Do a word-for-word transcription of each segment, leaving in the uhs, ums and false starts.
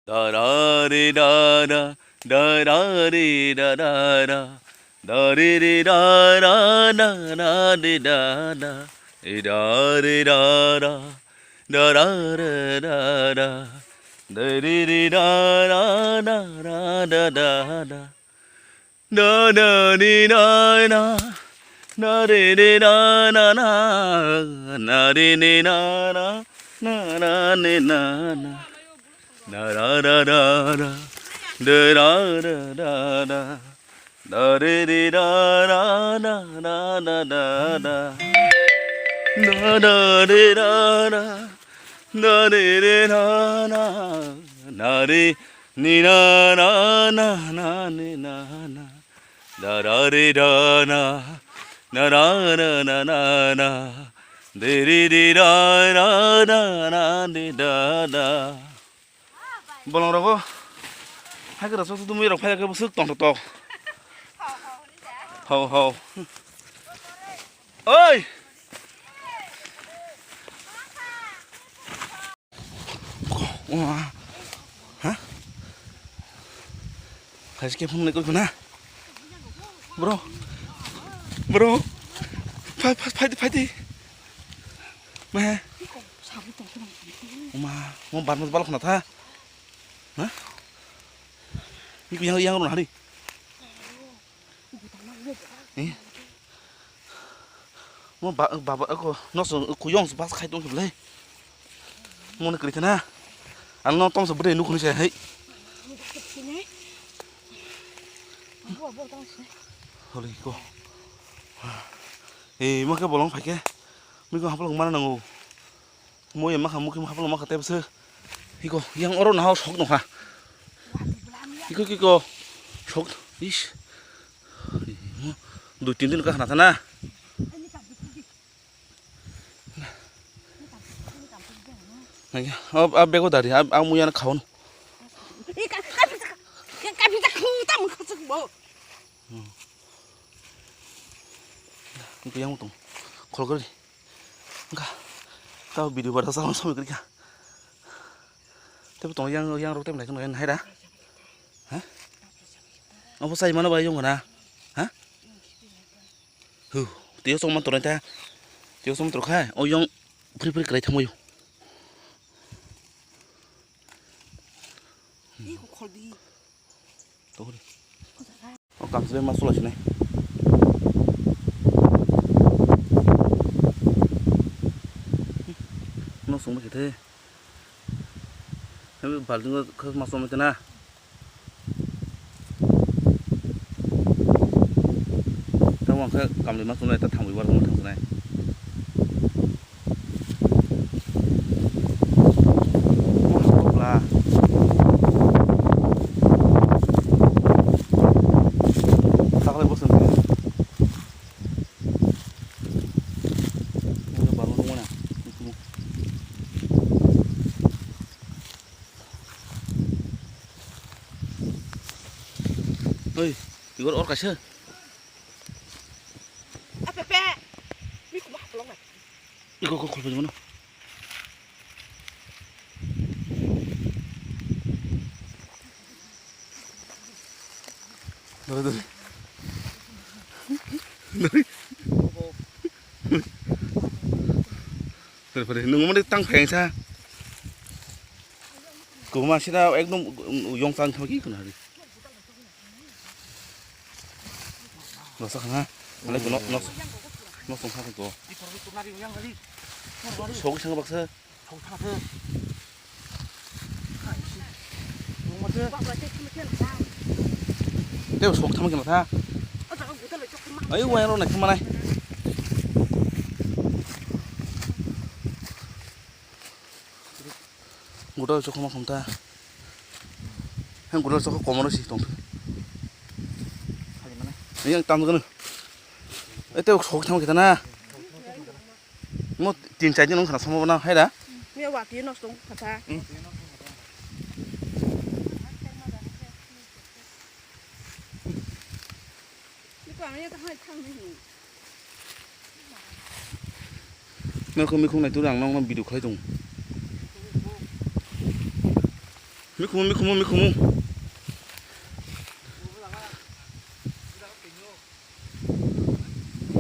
Da da ri da da, da da ri da da da, da ri ri da da, da da ri da da, ri da ri da da, da da ri da da, da ri ri da da, da da da da da. Da da di da da, da di di da da da, na di di da da, na na ni na na, da da da da da, da da da da da, da di di da da da da da da da, da da di da da, da di di da da, na di Ni na na na na ni na na. Da da ri da na. Na na na na na na. Di ri di da da da na di da da. Bolong rogo. Hai khe rasa tu mui rok phai khe bwswk tong tok. Hau hau. Oi. Wah. Ha? Kaisa khe phone nai koi khuna. Bro. Bro. Phai, phai, phai di, phai di. Ma. Uma, mo bar mo bal khuna tha. Ha? Ni yang yang ron hari. Eh. Mo ba, baba ako noso kuyong se bas khai tong khe belai. Mo ni kwrwi khana. Ang no tom se bwrwi nukhuni se hai. Holi ko. Eh, mo khe bolong phai khe. Mi ko haplang mana nango. Mo ya makha mukhi haplang makha tebse. Iko yang oro naho sok nokha. Iko kiko sok is. Dui tin din ka khana thana. Nang ya, ab, ab bego dari, ab, ab muya na khaon. Iko yang tong. Khol kali. Engka. Tao video bar sa sama sama kali ka. Tebo tong yang yang rok tem lai kan hai da. Ha? Obo sai mano bai yong na. Ha? Hu, tio song man torai ta. Tio song man torai khai. O yong phri phri krai thangmo yo. Ih, ko khol di. Tohori. O kamsle ma sula sinai. No sung ma kete. Hemi balting o khas ma song ma kena. Tamo ang khe kamli ma sung nai ta thangwi bar ma thang nai. Oi, tigor or kaisa. Apepe. Mi kuma hapalong nai. Iko ko khol pajama no. Dale, dale. Dale. Dale, dale. Nung mani tang phai sa. Kuma sida ekdom yong tang thaki kuna hari. Noksa khana. Nale ko nok nok nok song kha ko. Sok sang baksa. Teo sok thang kena tha. Ai wai ro nai khama nai. Guda chok ma khum ta. Hang guda chok komoro si tong. Yang tam gana. Ete sok thang kita na. Mo tin char din wngkha na samo na hai da. Mi wa ti nosto wngkha ta. Hmm. Nokho mikhung nai turu ang nokno video khlai tongo. Mikhumu, mikhumu, mikhumu.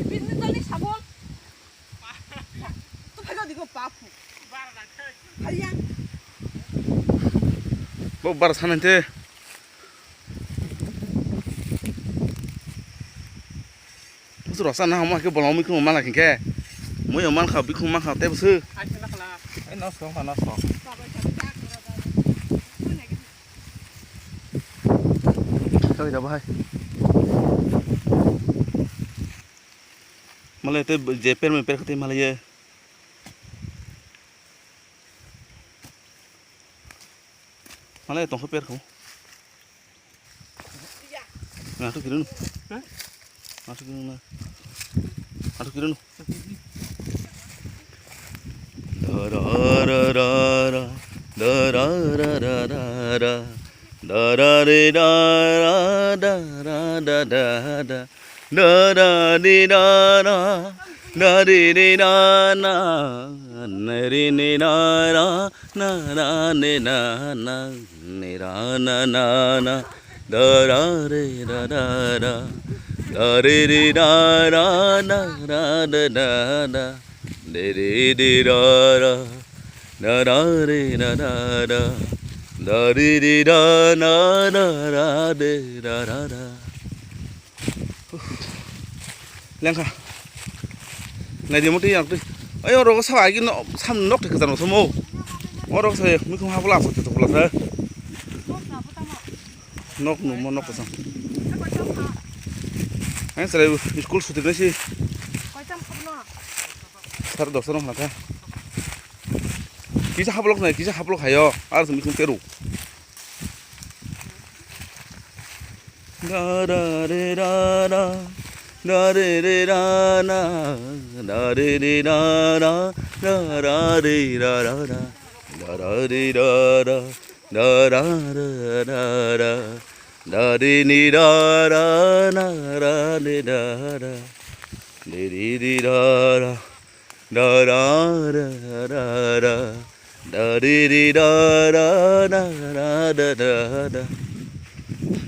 Bini tali sabon. Tu phai di ko papu. Haya. Bo bar sanante. Busu rasa na hamo ke bolong mikhumu mala khe. Moyo mankha, bikhumu mankha, tei busu. Ai, nosto, nosto. Kawai da bahai. Malai te je per me per khati malai ye. Malai tongkha per khu. Na tu kirunu. Na tu kirunu. Na tu kirunu. Da ra ra ra ra, da ra ra ra ra ra, da ra re ra ra, da ra da da da, da ra re ra ra, da re re ra na, na re ne ra ra, na ra ne na na, ne ra na na na, da ra re ra ra ra, da re re ra ra, na ra da da da. De de de da da, da da de da da da, da de de da da da da de da da da. Lengkha. Nai di moti yang tui. Ayo rogo sa agi no sam nok thik jano somo. Oro sa mikung hapla sa tu pula sa. Nok no mo nok sa. Ang sare school suti nasi. Sar dosa no hata. Kisa hablok nai, kisa hablok hayo, ar sum ikung peru. Da da re ra ra, da re re ra na, da re re ra ra, da ra re ra ra ra, da ra re ra ra, da ra ra ra ra, da re ni ra ra, na ra re ra ra, de re re ra ra. Da da da da da, da di di da da, da da da da.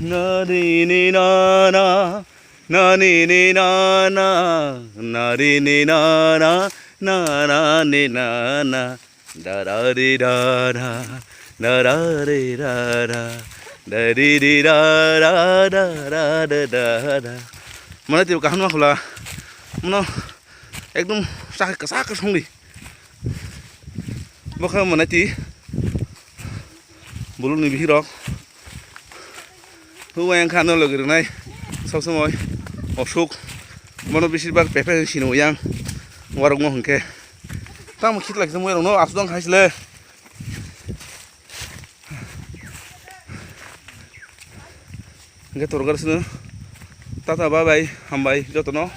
Na di ni na na, na ni ni na na, na di ni na na, na na ni na na. Da da di da da, da da di da da, da di di da da, da da da da da. Mana tiyo kaham ma khula. Mano. Ekdom sa kasa kasa hongdi. Bokha manai ti. Buluk ni bihirok. Huwa yang khano logi rwnai. Sob somoi. Osuk. Bono bisir bak pepe sino yang. Warok mo hwnkhe. Tamo khit lagi semoi rok no asudang khai sile. Hingke torkar sino tata bye bye hambai jotono.